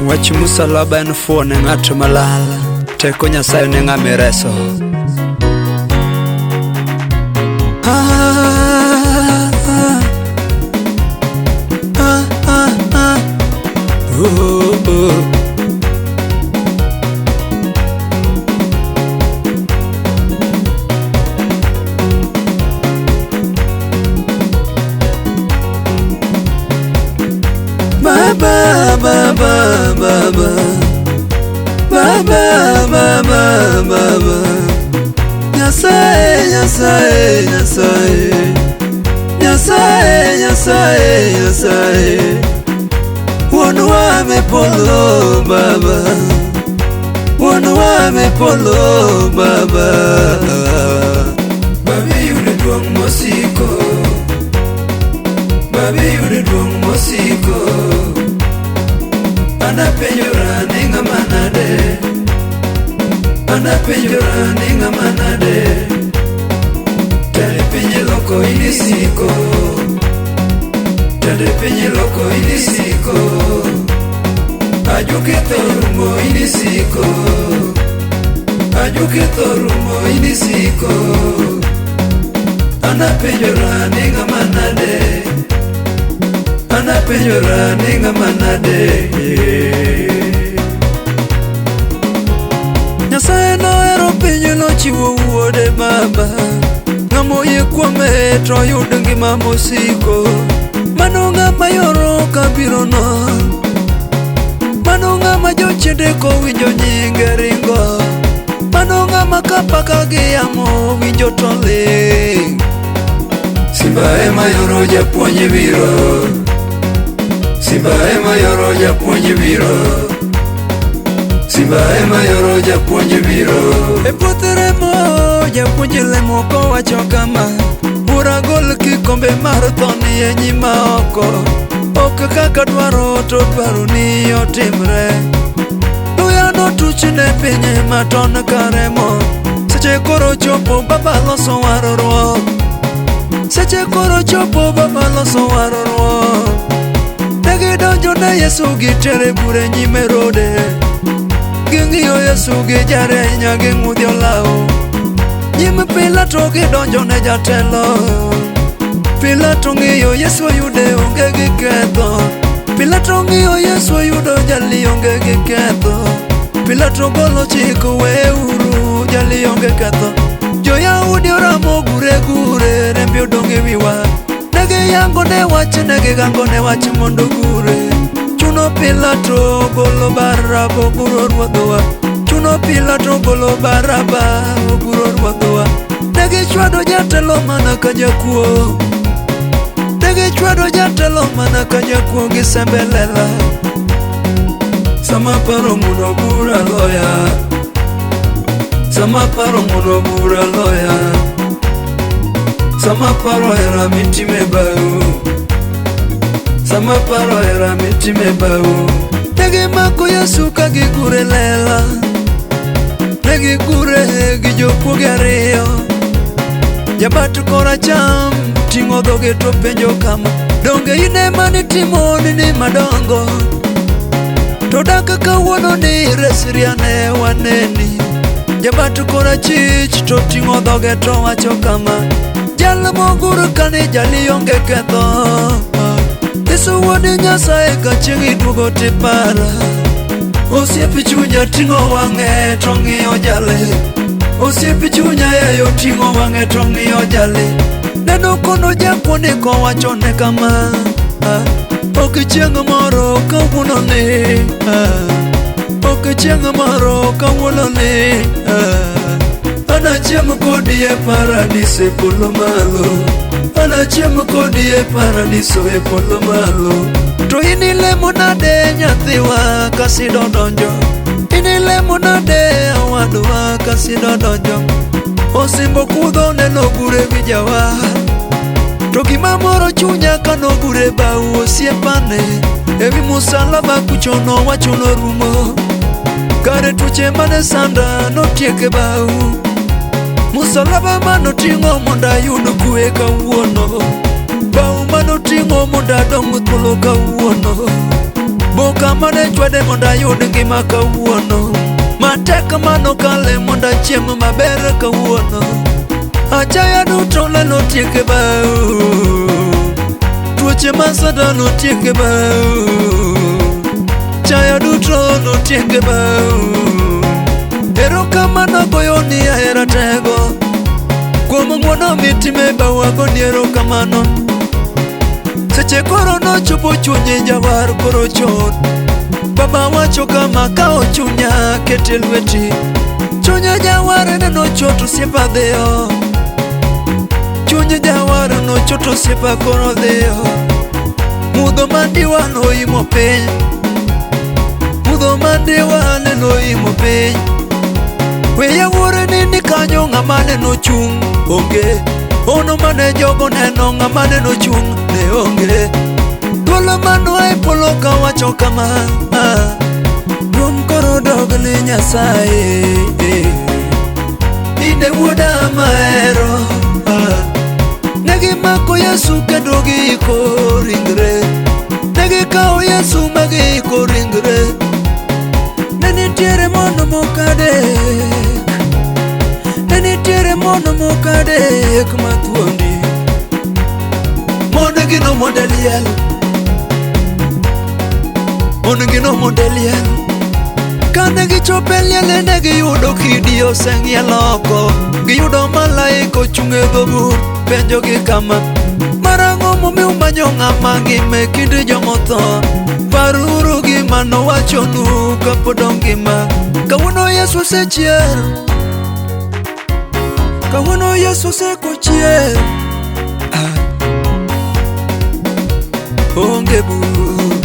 Wach musalaba en fuwo ne ng'at malal, teko Nyasaye ne ng'ama ireso. Ah, ah, ah, ah, ah. Oh, oh. Baba, baba, baba, baba, baba, baba. Nyasaye, Nyasaye, Nyasaye, Nyasaye, Nyasaye, Nyasaye. Wuonwa me polo, baba, wuonwa me polo, baba. Babi yudo duong' mosiko, babi yudo duong' mosiko. Anapenjora ni ng'ama nade, anapenjora ni ng'ama nade. Tende piny loko in isiko, tende piny loko in isiko. Ajuoke tho rumo in isiko, ajuoke tho rumo in isiko. Anapenjora ni ng'ama nade, anapenjora ni ng'ama nade. Nyasaye nohero piny nochiwo wuode baba, ng'ama oyie kuome to yud ngima mosiko. Mano ng'ama yoro kabiro no, mano ng'ama jochiende kowinjo nyinge ringo, mano ng'ama kapaka gi yamo winjo to ling'. Simba ema yoro japuonj biro, Simba ema yoro japuonj biro, Simba ema yoro japuonj biro. E puoth remo japuonj lemo kowacho kama, Bura gol kikombe mar tho ni e nyima oko, ok kaka dwaro to dwaro ni otimre. Luya notuch ne piny maton ka remo, seche koro chopo baba loso warruok. Seche koro chopo baba loso warruok. Ne gidonjo ne Yesu gitere bure nyime Herode. Ging'iyo Yesu gi jare ahinya ging'udhi olawo. Nyim Pilato gidonjo ne jatelo. Pilato ng'iyo Yesu oyude onge gi ketho. Pilato ng'iyo Yesu oyudo jali onge gi ketho. Pilato golo chik weuru jali onge ketho. Jo-Yahudi oramo gure gure rembe odong' e wiwa. Ne giyango ne wach ne gigango ne wach mondo gure. Chuno Pilato golo Baraba oguro ruodhwa. Chuno Pilato golo Baraba oguro ruodhwa. Ne gichwado jatelo mana ka jakuo. Ne gichwado jatelo mana ka jakuo gi sembe lela. Sama paro ng'uno bura loya, sama paro ng'uno bura loya, sama paro hera mitime bau, sama paro hera mitime bau. Ne gimako Yesu ka gigure lela, ne gigure gi jokuoge ariyo. Jabat koracham ting'o dhoge to penjo kama, donge in ema nitimo honni madongo? To dak kawuono ni resri ane waneni. Jabat korachich to ting'o dhoge to wacho kama, jal mogur kani jali onge ketho. Yesu wuod Nyasaye ka chieng' iduogo tipara. Osiep chunya ting'o wang'e to ng'iyo jale. Osiep chunya eyo ting'o wang'e to ng'iyo jale. Neno kono jakuo ni kowachone kama, ok chieng' moro kawuono ni, ok chieng' moro kawuono ni, anachiem kodi e paradiso e polo malo, anachiem kodi e paradiso e polo malo. To in ilemo nade nyathiwa kasido donjo, in ilemo nade owadwa kasido donjo. Osimbo kudho neno gure wi jawar, to gima moro chunya kanogure bau osiepane. Ewi musalaba kucho nowacho norumo, kare tuoche mane sanda notiek e bau. Musalaba manoting'o mondo ayud kwe kawuono, bau manoting'o remo mondo adong' thuolo kawuono. Boka mane chwade mondo ayud ngima kawuono. Matek mano kale mondo achiem maber kawuono. Achaya duto lelo tieke bau. Tuoche ma Satan otieke bau. Chaya duto notieke bau. Erokamano goyo ni ahera tego. Kuom ng'wono mitime bau agoni erokamano. Seche koro nochopo chunye jawar koro chon. Baba wacho kama kao chunya kete lweti. Chunya jawar neno chot osiepa dhiyo. Chuny jawar nochot osiepa koro dhiyo. Mudho mandiwa noimo piny. Mudho mandiwa nenoimo piny. Weya wuore ni kanyo ng'ama neno chung' onge. Ono mane jogo neno ng'ama neno chung' ne onge. Dwol manoa e polo kawacho kama, duong' koro dog ne Nyasaye. In e wuoda mahero. Ne gimako Yesu kendo giiko ringre. Ne gikawo Yesu ma giiko ringre. Ne nitiere mono moko adek. Ne nitiere mono moko adek mathuondi. Mon gi nomondo e liel. Mon gi nomondo e liel. Kane gichopo e liel ne giyudo kidi oseng'iel oko. Giyudo malaika ochung' e dho bur penjogi kama: marang'o momiyo umanyo ng'ama ngima e kind jomotho? Paruru gima nowachonu kapod ongima. Kawuono Yesu osechier. Kawuono Yesu osekochier. Onge bur.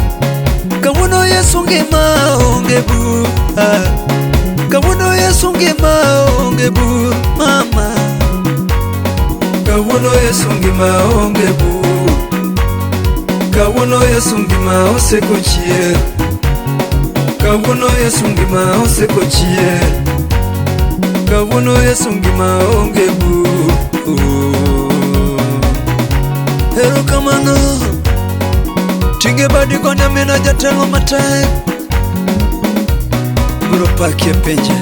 Kawuono Yesu ngima onge bur. Kawuono Yesu ngima onge bur mama. Kawuono Yesu ngima onge bur. Kawuono Yesu ngima osekochier. Kawuono Yesu ngima osekochier. Kawuono Yesu ngima onge bur. Erokamano. Tinge badi konya mina jatelo matek. Biro pakie pinje.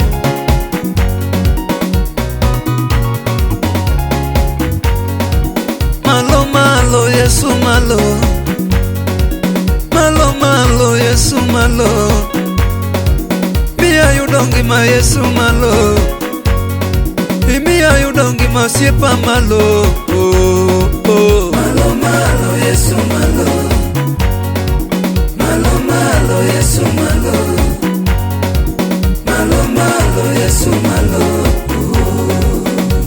Malo malo Yesu malo. Malo malo Yesu malo. Miya yudo ngima Yesu malo. Imiya yudo ngima osiepa malo. Oh, oh. Malo malo Yesu malo. Malo malo Yesu malo. Malo malo Yesu malo.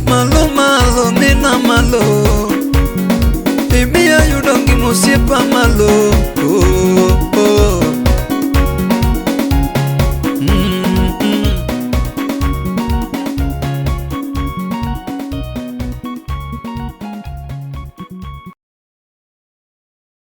Malo malo nina malo. Imiya yudo ngima osiepa malo.